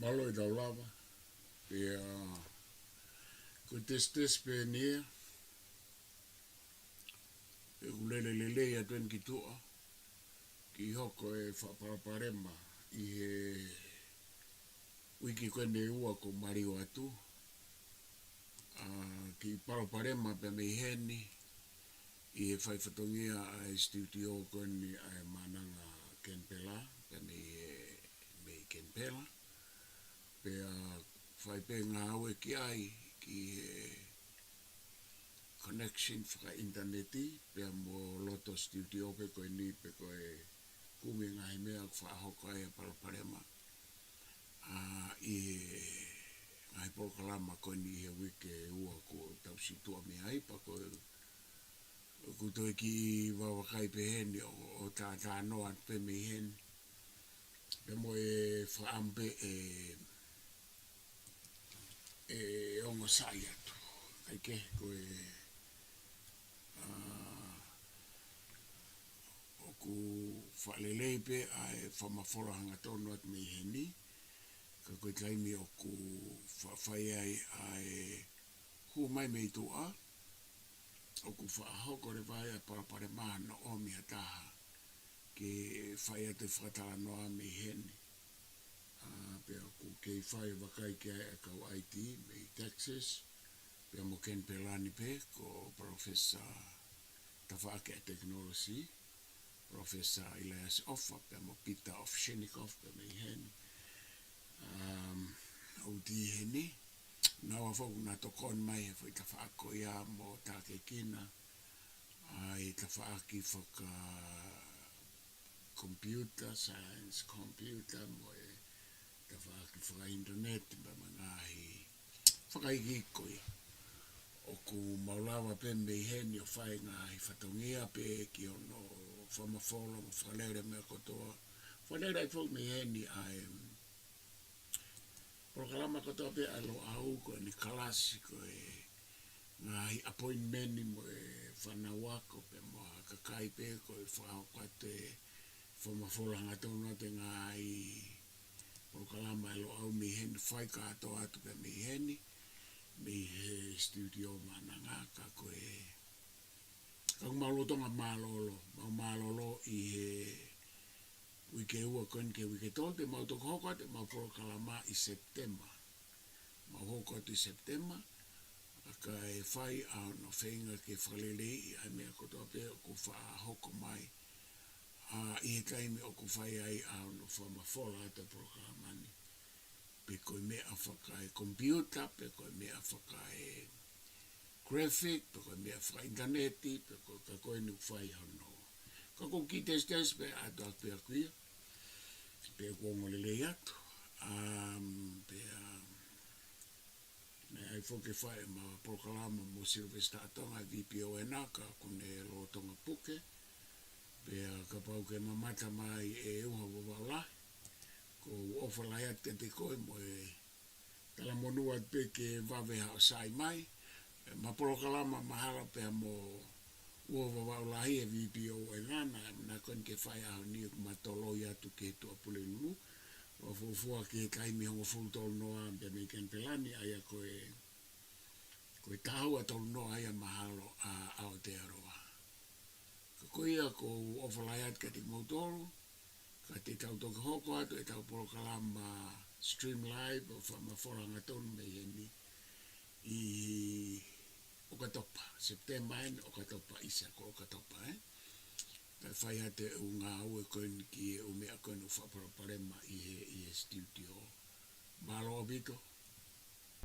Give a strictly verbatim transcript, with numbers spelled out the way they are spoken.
Mālō e tau lava. Pea ko e tesitesi pē eni ia. Pea ʻoku lele lelei atu eni ki tuʻa ke hoko e fakapalopalema ʻi he uike ko eni ʻe ua kuo maliu atu. ʻA, kiʻi palopalema pē mei heni ʻi he fai fatongia ʻa e studio ko eni ʻa e Maʻananga Kenipela, pē mei he, mei Kenipela. Pea fai pē ngāue ki ai, ki he connection fakaʻinitaneti, pea mo loto studio pē ko eni pē ko e kumi ngaahi meʻa ʻoku fakahoko ai e palopalema. ʻA, ʻi he ngaahi polokalama ko eni he uike ʻe ua kuo tau situʻa mei ai, pea ko e, ʻoku toe kiʻi vavakai pē heni ʻo, ʻo tātānoa atu pē mei heni. Pea mo e fakaʻamu pē ʻe, ʻe ongo sai atu. Kae kehe ko e, ʻa, ʻoku fakalelei pē ʻa e fakamafola hangatonu atu mei heni. Ka ko e taimi ʻoku fa-, fai ai ʻa e hū mai mei tuʻa, ʻoku fakahoko leva ʻa e palopalema ʻo ʻomi ha taha ke fai atu e fakatalanoa mei heni. ʻA, pea ʻoku kei fai e vakai ki ai ʻa e kau I T mei Texas, pea mo Kenipela ni pē, ko Professor tafaʻaki ʻa e technology, Professor Elias ʻOfa, pea mo Peter Ovshinnikov, pea mei heni. Um, ʻo uti heni, naua foki naʻa tokoni mai he foʻi tafaʻaki ia mo tākiekina ʻa e tafaʻaki faka computer science, computer mo e tafaʻaki fakaʻinitaneti pea mo e ngaahi fakaikiiki ko ia. ʻOku mau lava pē mei heni ʻo fai ngaahi fatongia pē ki hono fakamafola mo fakalele meʻa kotoa. Fakalele ai foki mei heni ʻa e polokalama kotoa pē ʻa e Loʻau, ko eni kalasi, ko e ngaahi appointment mo e fānau ako pea mo e kakai pē ko e fakahoko atu e fakamafola hangatonu atu e ngaahi polokalama ʻa e Loʻau mei heni, fai kātoa atu pē mei heni, mei he studio Maʻananga. Ka ko e, ka ʻoku mau lolotonga mālōlō, mau mālōlō ʻi he uike ʻe ua ko eni ki he uike ʻe tolu, te mau toki hoko atu ʻemau polokalama ʻi Sepitema. Mau hoko atu ʻi Sepitema, ʻa, kae fai ʻa hono feinga ke fakaleleiʻi ʻa e meʻa kotoa pē ʻoku fakahoko mai, ʻa, ʻi he taimi ʻoku fai ai ʻa hono fakamafola atu e polokalama ni. Pe ko e meʻa fakaekompiuta, pe ko e meʻa fakaegraphic, pe ko e meʻa fakaʻinitaneti, pe ko e, ka ko eni ʻoku fai hono. Ka ko e kiʻi tesitesi pē ʻa e ʻatu ʻaku ia, pea kuo ongo lelei atu. Um, pea, um, naʻe ʻai foki ke fai ʻema polokalama mo Sylvester ʻAtonga ʻi he V P O ena, ka ʻoku ne lolotonga puke. Pea kapau ke mamata mai ʻe ʻUha Vavaʻu Lahi, ʻoku ou ʻofa lahi atu kiate koe mo e talamonū atu pē ke vave haʻo sai mai. ʻEma polokalama mahalo pea mo ʻUha Vavaʻu Lahi ʻi he V P O ena, naʻa, naʻa ko eni ke fai ʻaho ni ʻoku ma toloi atu ki he Tuʻapulelulu. ʻO fuofua ki he taimi hongofulu tolu noa pē mei Kenipela ni, ʻa ia ko e, ko e taha ua tolu noa ia mahalo ʻa, ʻa Aotearoa. Ka ko ia ʻoku ou ʻofa lahi atu kiate kimoutolu, ka te tau toki hoko atu ʻetau polokalama stream live ʻo fakamafola hangatonu mei heni ʻi ʻOkatopa, Sepitema eni, ʻOkatopa, ʻisa ko ʻOkatopa, ē? Kae fai atu e ʻū ngāue ko eni ki he ʻū meʻa ko eni ʻoku fakapalopalema ʻi he, ʻi he studio. Mālō ʻaupito,